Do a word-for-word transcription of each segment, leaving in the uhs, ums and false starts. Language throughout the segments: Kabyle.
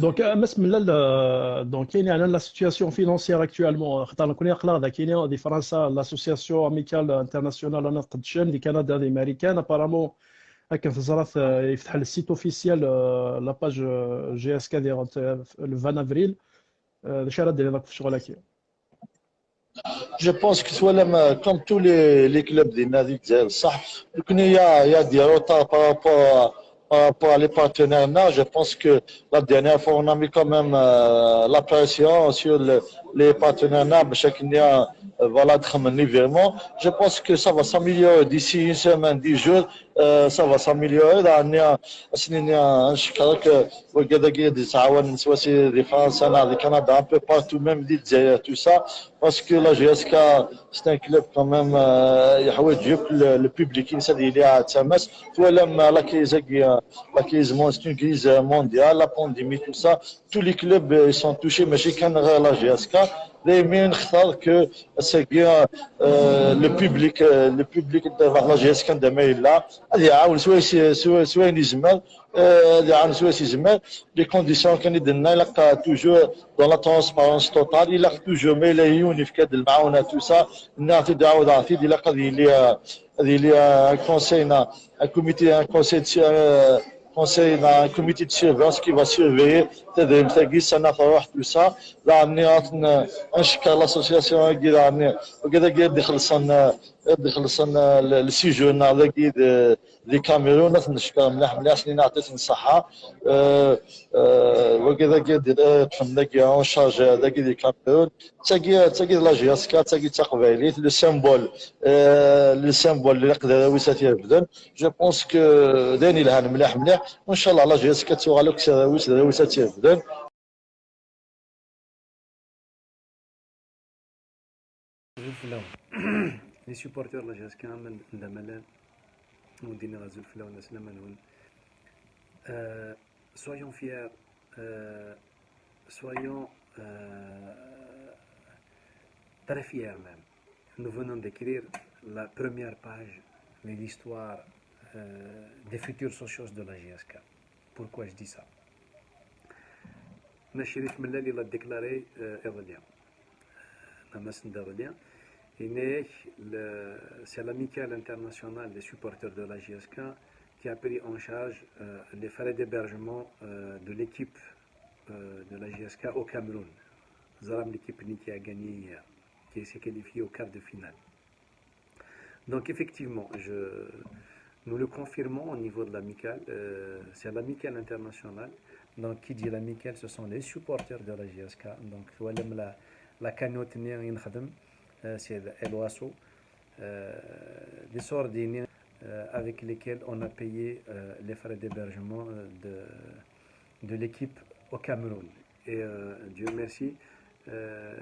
Donc, euh, Mass Mellal, euh, donc, il y a la situation financière actuellement. Xaṭer nekkni aql-aɣ dagi di Fransa, l'association amicale internationale n iqeddcen di Canada, di Marikan, apparemment, akken teẓraḍ, euh, yefteḥ le site officiel, euh, la page, euh, J S K diɣen, euh, le vingt avril. Euh, d acu ara d-tiniḍ akk f ccɣel-agi? Je pense que twalam, euh, comme tous les, les clubs dinna di Lezzayer, صح, nekkni il y a, il y a des retards par rapport à, par rapport à les partenaires. Non, je pense que la dernière fois, on a mis quand même, euh, la pression sur le, les partenaires. Non, mais chaque année, euh, voilà, de les virements. Je pense que ça va s'améliorer d'ici une semaine, dix jours. Euh, ça va s'améliorer. Là, on a, on a, je crois que وكذا كي يتعاون سوا سي دي فرنسا، نا دي كندا، un peu partout, même دي دزاير، tout ça. Parce que la J S K, c'est un club quand même, euh, يحوج ياك le, le public ينسى دي لي تماس. Twalam la crise, la crise mon-, c'est une crise mondiale, la pandémie, tout ça. Tous les clubs, euh, ils sont touchés, mais j'ai qu'un la J S K. دايما نختار que c'est que, euh, le public, euh, le public de la J S K عندما يلا هذا يعاون سوا يس-، سوا سوا يزمر. آه، اللي عن سويس يزمر. Les conditions كان يدنا، إلا toujours dans la transparence totale، إلا toujours ما إلا يوني في كاد المعاونة، tout ça. نعطي دعوة، نعطي دي لقد اللي، اللي، آه، كونسينا، كوميتي، كونسي، آه، كونسينا، كوميتي دو سيرفيس كي فا سيرفيي تدريب تاكي سنة تروح، tout ça. لا، عمني غاتن-، نشكر l'association كي، لا، عمني وكذا كي دخل صن، دخل صن، ال-، السيجور، نا، ذاكي د-، دي كاميرون، نشكر مليح مليح، سنين عطيتهم الصحة. آه، آه، وكذا كي دي، آه، تفهم ذاك اون شارج ذاك دي كاميرون. تاكي، تاكي لا جي اس كا، تاكي تقبايليت، le symbole، آه، le symbole اللي يقدر يساتي بدن. Je pense que داني لهان مليح مليح، وان شاء الله لا جي اس كا تسوغ على كسا ويس، ويس تير بدن. Azul fell-awen. Les supporters n la J S K, anda ma llan, ur d-nniɣ azul fell-awen, aslama-nwen. Euh, soyons fiers, euh, soyons, euh, très fiers même. Nous venons d'écrire la première page de l'histoire, euh, des futurs socios de la J S K. Pourquoi je dis ça? Mass Chérif Mellal, il a déclaré, euh, iḍelli, euh, la semaine dernière, yenna-ak, le, c'est l'Amicale internationale des supporters de la J S K qui a pris en charge, euh, les frais d'hébergement, euh, de l'équipe, euh, de la J S K au Cameroun. Ẓram l'équipe-nni qui a gagné hier, qui s'est qualifiée au quart de finale. Donc effectivement, je, nous le confirmons au niveau de l'Amicale. Euh, c'est l'Amicale internationale. Donc qui dit l'Amicale, ce sont les supporters de la J S K. Donc twalam la, la cagnotte-nni i nexdem, euh, c'est l'oiseau, euh, des ordres, euh, avec lesquels on a payé, euh, les frais d'hébergement, euh, de, de l'équipe au Cameroun. Et, euh, Dieu merci, euh,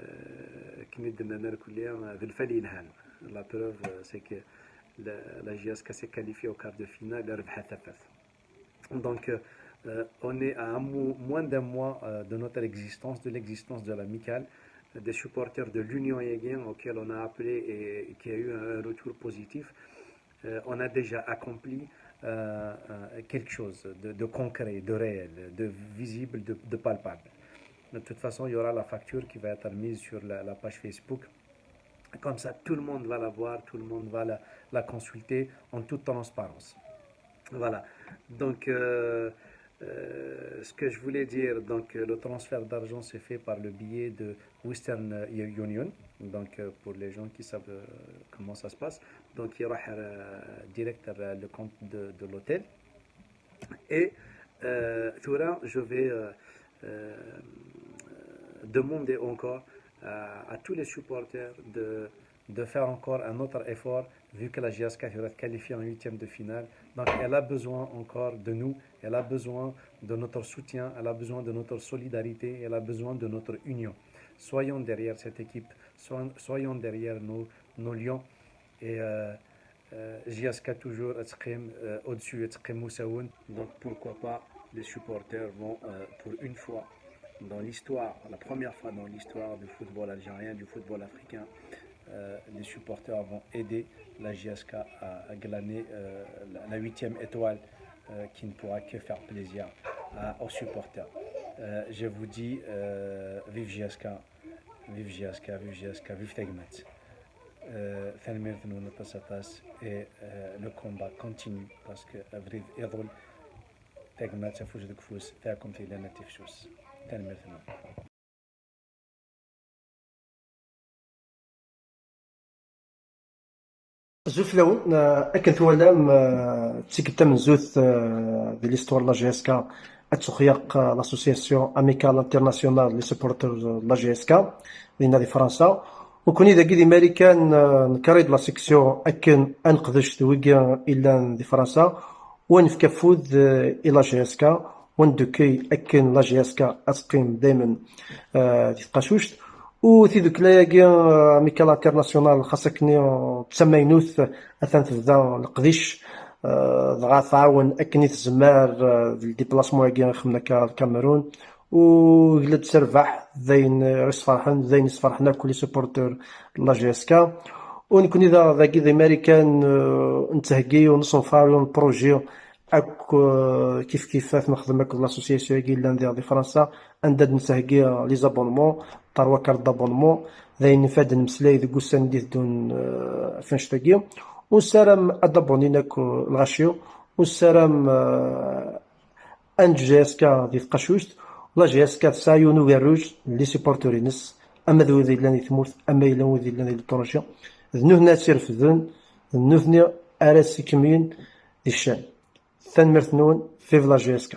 akken i d-nnan irkelli, euh, d lfal yelhan. La preuve, euh, c'est que la, la J S K s'est qualifiée au quart de finale, ربحت tafat. Donc, euh, euh, on est à un mo-, moins d'un mois, euh, de notre existence, de l'existence de l'Amicale, des supporters de l'Union Yagin auxquels on a appelé et qui a eu un retour positif. Euh, on a déjà accompli, euh, euh, quelque chose de, de concret, de réel, de visible, de, de palpable. De toute façon, il y aura la facture qui va être mise sur la, la page Facebook. Comme ça, tout le monde va la voir, tout le monde va la, la consulter en toute transparence. Voilà. Donc, euh, euh, ce que je voulais dire, donc, euh, le transfert d'argent s'est fait par le biais de Western, euh, Union. Donc, euh, pour les gens qui savent, euh, comment ça se passe, donc, il y aura, euh, direct, euh, le compte de, de l'hôtel. Et, euh, ثورة, je vais, euh, euh, demander encore à, à tous les supporters de, de faire encore un autre effort, vu que la J S K est qualifiée en huitième de finale. Donc, elle a besoin encore de nous, elle a besoin de notre soutien, elle a besoin de notre solidarité, elle a besoin de notre union. Soyons derrière cette équipe, soyons, soyons derrière nos, nos lions. Et, euh, euh, J S K toujours, ad teqqim, euh, au-dessus, ad teqqim usawen. Donc pourquoi pas les supporters vont, euh, pour une fois dans l'histoire, la première fois dans l'histoire du football algérien, du football africain, euh, les supporters vont aider la J S K à, à glaner, euh, la, la huitième étoile, euh, qui ne pourra que faire plaisir à, aux supporters. Euh, je vous dis, euh, vive J S K, vive J S K, vive J S K, vive Tagmat. Euh, tanemmirt-nwen aṭas aṭas et, euh, le combat continue parce que abrid iḍul, Tagmat afus deg ufus, taɛkumt yellan ad tifsus. Tanemmirt-nwen. Azul fell-awen, euh, akken twalam, euh, d tikkelt tamenzut, euh, di l'histoire n la J S K ad tuxyaq, euh, l'association amicale internationale les supporters de la J S K dinna di Fransa. Nekkni dagi di Marikan, euh, nekkared la section akken ad neqdec d wigi illan di Fransa, u ad nefk afud, euh, i la J S K, u ad neddukki akken la J S K ad teqqim daymen, euh, di tqacuct. U tidukla-agi, euh, Amicale Internationale, xas akken, euh, d tamaynut, atan tebda leqdic, euh, dɣa tɛawen akken i tezmer, euh, d le déplacement-agi i xemmen akka ar Cameroun. U yella-d s rrbeḥ, d ayen, euh, isferḥen, d ayen isferḥen akk les supporters n la J S K. U nekkni daɣ dagi di Marikan, euh, nettheggi u nessenfar yiwen n projet akk, euh, kif kif ad nexdem akked l'association-agi yellan diɣ di Fransa, anda d-nettheggi les abonnements, trois quarts d'abonnement, d ayen nfad nemmeslay deg ussan i d-iteddun, euh, ɣef annect-agi. U nessaram ad d-abonnin akk, euh, lɣaci, u nessaram, euh, ad neǧǧ J S K di tqacuct. La J S K tesɛa yiwen ugerruj n les supporters-ines, ama d wid yellan di tmurt, ama yellan wid yellan di l'étranger. D nutni ara tt-irefden, d nutni ara s-ikemmlen di ccan. Tanemmirt-nwen, vive la J S K.